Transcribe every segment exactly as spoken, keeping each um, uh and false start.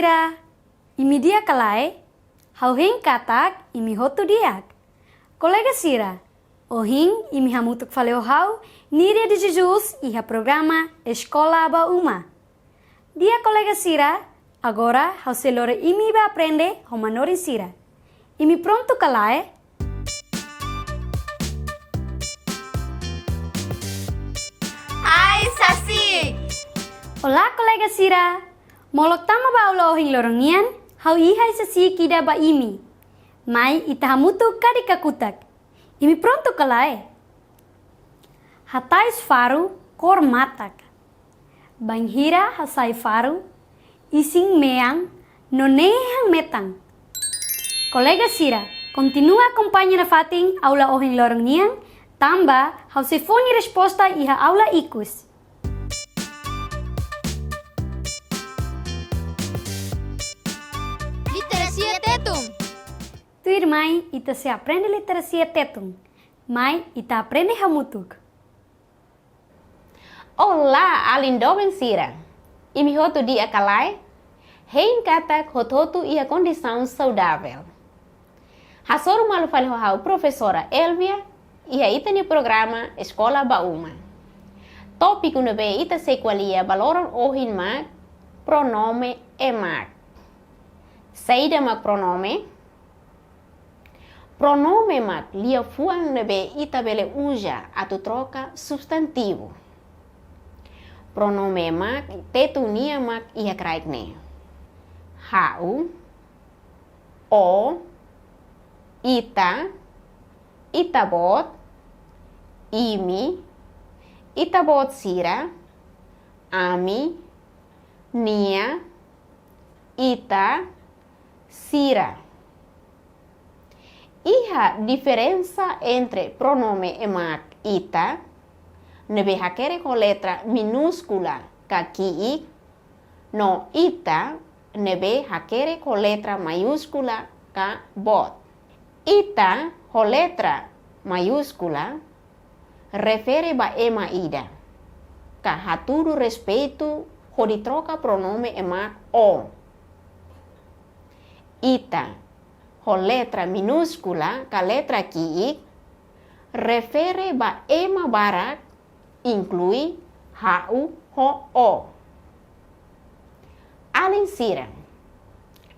Imi di'ak ka lae? Ha'u hein katak imi hotu di'ak. Kolega sira, ohin imi hamutuk fali ho ha'u, Niria de Jesus, iha programa Eskola ba Uma. Di'ak kolega sira, agora ha'u sei lori imi ba aprende ho manorin sira. Imi prontu ka lae? Ai-sasi'ik! Olá, kolega sira! Molok tama ba aula ohin loron nian, ha'u iha ai-sasi'ik ida ba imi. Mai ita hamutuk kadi kakutak. Imi prontu ka lae? Hatais faru kór matak. Bainhira hasai faru, isin mean no nehan metan. Kolega sira, kontinua akompaña nafatin aula ohin loron nian, tanba ha'u sei fó nia resposta iha aula ikus. Literasia Tetun. Tuirmai ita sei aprende literasia Tetun. Mai ita aprende hamutuk. Olá, alin doben sira. Imi hotu di'ak ka lae? Hein katak hotu-hotu iha kondisaun saudavel. Hasoru malu fali ho ha'u profesora Elvia, iha ita-nia programa Eskola ba Uma. Tópiku ne'ebé ita sei ko'alia ba loron ohin mak pronome emak. Saida mak pronome? Pronome mak liafuan ne'ebé ita bele uza atu troka substantivu. Pronome emak Tetun nian mak iha kraik ne'e: ha'u, ó, ita, ita-boot, imi, ita-boot sira, ami, nia, ita, sira. Iha diferensa entre pronome emak ita, ne'ebé hakerek ho letra minúskula ka ki'ik, no ita, ne'ebé hakerek ho letra maiúskula ka boot. Ita ho letra maiúskula refere ba ema ida, ka hatudu respeitu hodi troka pronome emak ó. Ita ho letra minúskula ka letra ki'ik refere ba ema barak, inklui ha'u ho ó. Alin sira,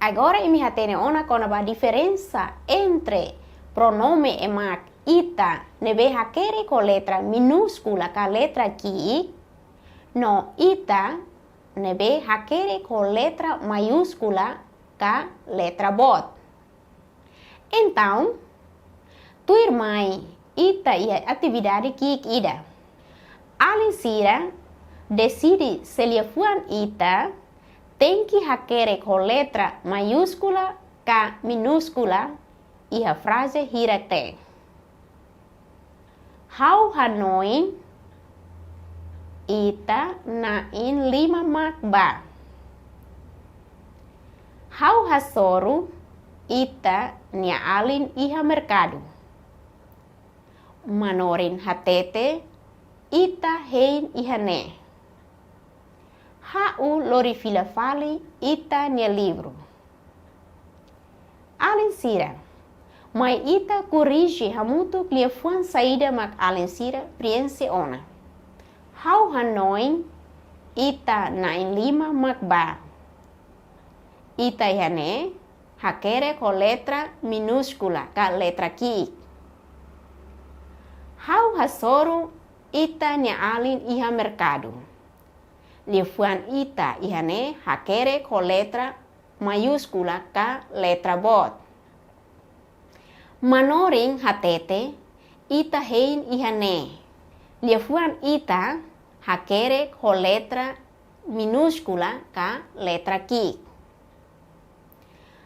agora imi hatene ona kona-ba diferensa entre pronome emak ita ne'ebé hakerek ho letra minúskula ka letra ki'ik, no ita ne'ebé hakerek ho letra maiúskula ka letra boot. Entaun, tuirmai ita iha atividade ki'ik ida. Alin sira deside se liafuan ita tenke hakerek ho letra maiúskula ka minúskula iha fraze hirak-ne'e. Ha'u hanoin ita na'in-lima mak bá. Ha'u hasoru ita-nia alin iha merkadu. Manorin hatete ita hein iha ne'e. Ha'u lori fila fali ita-nia livru. Alin sira, mai ita korrije hamutuk liafuan saida mak alin sira prienxe ona. Ha'u hanoin ita na'in-lima mak bá. Ita iha ne'e hakerek ho letra minúskula ka letra ki'ik. Ha'u hasoru ita-nia alin iha merkadu. Liafuan ita iha ne'e hakerek ho letra maiúskula ka letra boot. Manorin hatete ita hein iha ne'e. Liafuan ita hakerek ho letra minúskula ka letra ki'ik.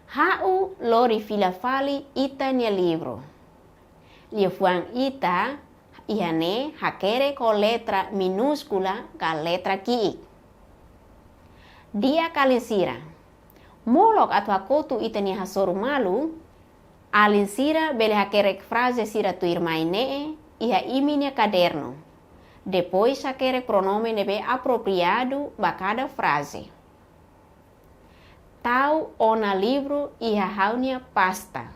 Ha'u lori fila fali ita-nia livru. Liafuan ita iha ne'e hakerek ho letra minúskula ka letra ki'ik. Di'ak alin sira, molok atu hakotu ita-nia hasoru malu, alin sira bele hakerek fraze sira tuirmai ne'e iha imi-nia kadernu. Depois hakerek pronome ne'ebé apropriadu ba kada fraze. Tau ona livru iha ha'u-nia pasta.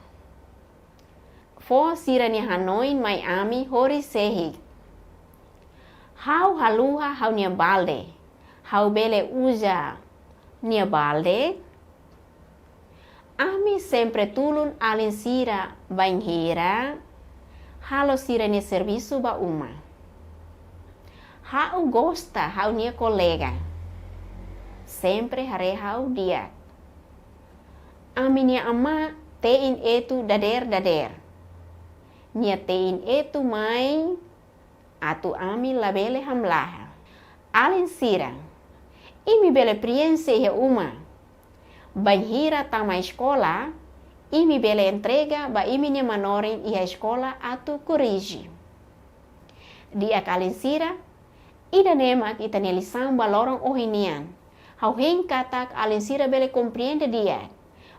Fó sira-nia hanoin mai ami hori sehik. Ha'u haluha ha'u-nia balde. Ha'u bele uza nia balde? Ami sempre tulun alin sira bainhira halo sira-nia servisu ba uma. Ha'u gosta ha'u-nia kolega. Sempre haree ha'u di'ak. Ami-nia amá te'in etu dadeer-dadeer. Nia te'in etu mai atu ami labele hamlaha. Alin sira, imi bele prienxe iha uma. Bainhira tama eskola, imi bele entrega ba imi-nia manorin iha eskola atu korrije. Di'ak alin sira, ida-ne'e mak ita-nia lisaun ba loron ohin nian. Ha'u hein katak alin sira bele komprende di'ak.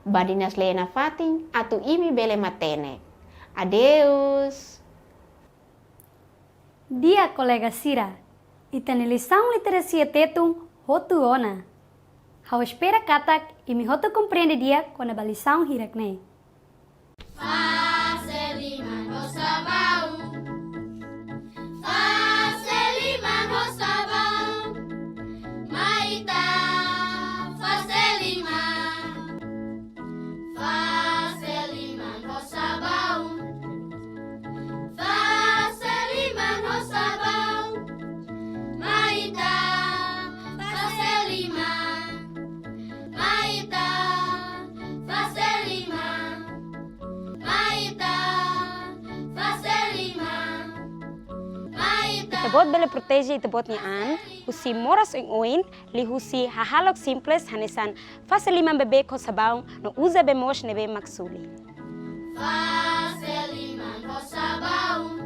Badinas lee nafatin atu imi bele matenek. Adeus. Di'ak kolega sira, ita-nia lisaun literasia Tetun hotu ona. Ha'u espera katak imi hotu komprende di'ak kona-ba lisaun hirak-ne'e. Fase liman ho sabaun. Fase liman ho sabaun. Mai ita fase liman. Fase liman ho sabaun. Fase liman ho sabaun. Mai ita fase liman. Mai ita fase liman. Mai ita fase liman. Mai ita. Ita-boot bele proteje ita-boot nia an husi moras oioin, liuhusi hahalok simples hanesan fase liman beibeik ho sabaun no uza bee moos ne'ebé mak suli. Fase liman ho sabaun.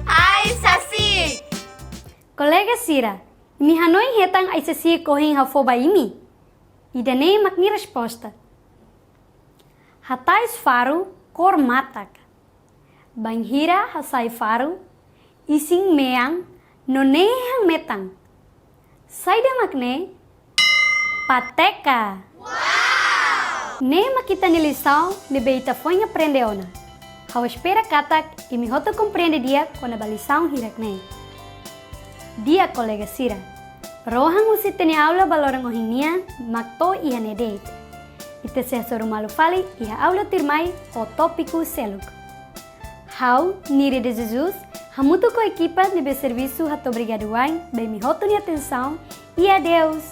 Ai-sasi'ik. Kolega sira, imi hanoin hetan ai-sasi'ik ohin ha'u fó ba imi? Ida-ne'e mak nia resposta. Hatais faru kór matak. Bainhira hasai faru, isin mean no nehan metan. Saida mak ne'e? Pateka. Wow! Ne'e mak ita-nia lisaun ne'ebé ita foin aprende ona. Ha'u espera katak imi hotu komprende di'ak kona-ba lisaun hirak-ne'e. Di'ak kolega sira, rohan husi ita-nia aula ba loron ohin nian mak to'o iha ne'e de'it. Ita sei hasoru malu fali iha aula tuirmai ho tópiku seluk. Ha'u, Nire de Jesus, hamutuk ho ekipa ne'ebé servisu hato'o obrigadu wa'in ba imi hotu nia atensaun, i adeus.